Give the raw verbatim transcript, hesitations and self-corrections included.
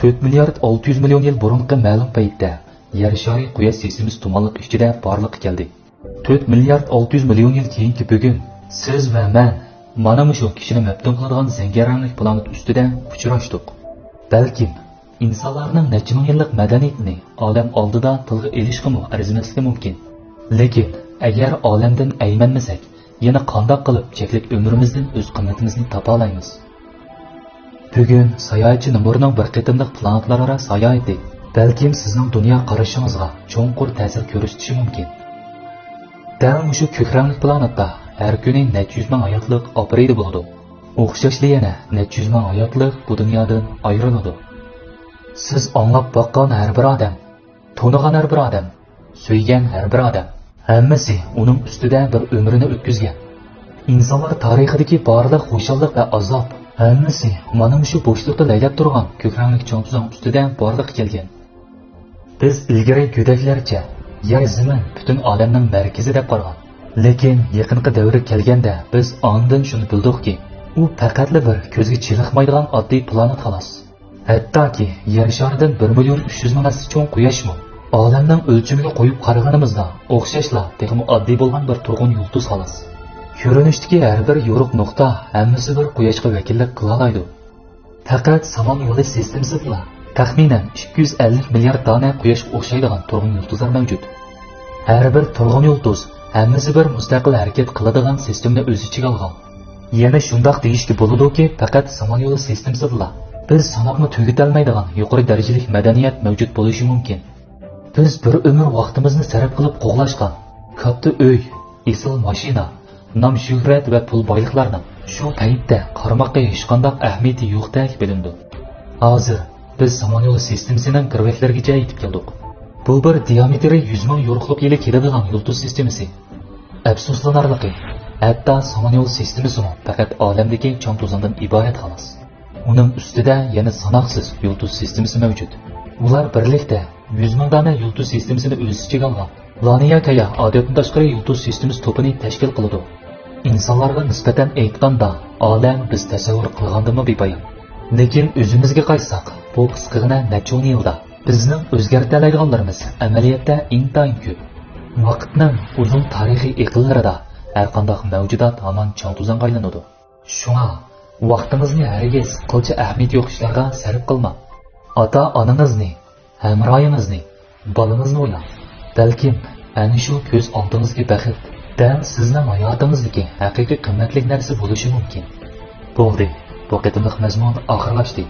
تۆت مىليارد ئالتە يۈز مىليون يىل بۇرۇنقى مەلۇم پەيتتە يەر شارى قۇياش سىستېمىسى تۇمانلىق ئىچىدە بارلىققا كەلدى. تۆت مىليارد ئالتە يۈز مىليون يىل كېيىنكى بۈگۈن سىز ۋە مەن مانا مۇشۇ كىشىنى مەپتۇن قىلىدىغان زەڭگەرەڭلىك پلانېت ئۈستىدە ئۇچراشتۇق. بەلكىم ئىنسانلارنىڭ نەچچە مىڭ يىللىق مەدەنىيىتىنى ئادەم ئالدىدا تىلغا ئېلىشقىمۇ ئەرزىمەسلىكى مۇمكىن. لېكىن ئەگەر ئالەمدىن ئەيمەنمىسەك، يەنە قانداق قىلىپ چەكلىك ئۆمرىمىزدىن ئۆز قىممىتىمىزنى تاپالايمىز؟ بۈگۈن ساياھەتچى نومۇرىنىڭ بىر قېتىملىق پلانېتلارئارا ساياھىتى بەلكىم سىزنىڭ دۇنيا قارىشىڭىزغا چوڭقۇر تەسىر كۆرسىتىشى مۇمكىن. دەل مۇشۇ كۆك رەڭلىك پلانېتتا ھەر كۈنى نەچچە يۈز مىڭ ھاياتلىق ئاپىرىدە بولىدۇ. ئوخشاشلا يەنە نەچچە يۈز مىڭ ھاياتلىق بۇ دۇنيادىن ئايرىلىدۇ. سىز ئاڭلاپ باققان ھەر بىر ئادەم، تونۇغان ھەر بىر ئادەم، سۆيگەن ھەر بىر ئادەم، ھەممىسى ئۇنىڭ ئۈستىدە بىر ئۆمرىنى ئۆتكۈزگەن. ئىنسانلار تارىخىدىكى بارلىق خۇشاللىق ۋە ئازاب، ھەممىسى مانا مۇشۇ بوشلۇقتا لەيلەپ تۇرغان كۆك رەڭلىك چاڭ-توزان ئۈستىدە بارلىققا كەلگەن. بىز ئىلگىرى گۆدەكلەرچە يەر زېمىن پۈتۈن ئالەمنىڭ مەركىزى دەپ قارىغان. لېكىن يېقىنقى دەۋرگە كەلگەندە بىز ئاندىن شۇنى بىلدۇقكى، ئۇ پەقەتلا بىر كۆزگە چېلىقمايدىغان ئاددىي پلانېت خالاس. ھەتتاكى يەر شارىدىن بىر مىليون ئۈچ يۈز مىڭ ھەسسە چوڭ قۇياشمۇ ئالەمنىڭ ئۆلچىمىگە قويۇپ قارىغىنىمىزدا ئوخشاشلا تېخىمۇ ئاددىي بولغان بىر تۇرغۇن يۇلتۇز خالاس. كۆرۈنۈشتىكى ھەر بىر يورۇق نۇقتا ھەممىسى بىر قۇياشقا ۋەكىللىك قىلالايدۇ. پەقەت سامان يولى سىستېمىسىدىلا تەخمىنەن ئىككى يۈز ئەللىك مىليارد دانە قۇياشقا ئوخشايدىغان تۇرغۇن يۇلتۇزلار مەۋجۇت. ھەر بىر تۇرغۇن يۇلتۇز ھەممىسى بىر مۇستەقىل ھەرىكەت قىلىدىغان سىستېمىنى ئۆز ئىچىگە ئالغان. يەنە شۇنداق دېيىشكە بولىدۇكى، پەقەت سامان يولى سىستېمىسىدىلا بىز ساناپمۇ تۈگىتەلمەيدىغان يۇقىرى دەرىجىلىك مەدەنىيەت مەۋجۇت بولۇشى مۇمكىن. بىز بىر ئۆمۈر ۋاقتىمىزنى سەرپ قىلىپ قوغلاشقان كاتتا ئۆي، ئېسىل ماشىنا، نام-شۆھرەت ۋە پۇل بايلىقلارنىڭ شۇ پەيتتە قارىماققا ھېچقانداق ئەھمىيىتى يوقتەك بىلىنىدۇ. ھازىر بىز سامان يولى سىستېمىسىنىڭ گىرۋەكلىرىگىچە يېتىپ كەلدۇق. بۇ بىر دىيامېتىرى يۈز مىڭ يورۇقلۇق يىلى كېلىدىغان يۇلتۇز سىستېمىسى. ئەپسۇسلىنارلىقى، ھەتتا سامان يولى سىستېمىسىمۇ پەقەت ئالەمدىكى چاڭ-توزاندىن ئىبارەت خالاس. ئۇنىڭ ئۈستىدە يەنە ساناقسىز يۇلتۇز سىستېمىسى مەۋجۇت. ئۇلار بىرلىكتە يۈز مىڭ دانە يۇلتۇز سىستېمىسىنى ئۆز ئىچىگە ئالغان. لانىيا كايا ئادەتتىن تاشقىرى يۇلتۇز سىستېمىسى توپىنى تەشكىل قىلىدۇ. ئىنسانلارغا نىسبەتەن ئېيتقاندا، ئالەم بىز تەسەۋۋۇر قىلغاندىنمۇ بىپايان. لېكىن ئۆزىمىزگە قايتساق، بۇ قىسقىغىنە نەچچە ئون يىلدا بىزنىڭ ئۆزگەرتەلەيدىغانلىرىمىز ئەمەلىيەتتە ئىنتايىن كۆپ. ۋاقىتنىڭ ئۇزۇن تارىخىي ئېقىنلىرىدا ھەرقانداق مەۋجۇدات ھامان چاڭ-توزانغا ئايلىنىدۇ. شۇڭا ۋاقتىڭىزنى ھەرگىز قىلچە ئەھمىيىتى يوق ئىشلارغا سەرپ قىلماڭ. ئاتا-ئانىڭىزنى، ھەمراھىڭىزنى، بالىڭىزنى ئويلاڭ. بەلكىم ئەنە شۇ كۆز ئالدىڭىزدىكى بەخت دەل سىزنىڭ ھاياتىڭىزدىكى ھەقىقىي قىممەتلىك نەرسە بولۇشى مۇمكىن. بولدى، بۇ قېتىملىق مەزمۇن ئاخىرلاشتى.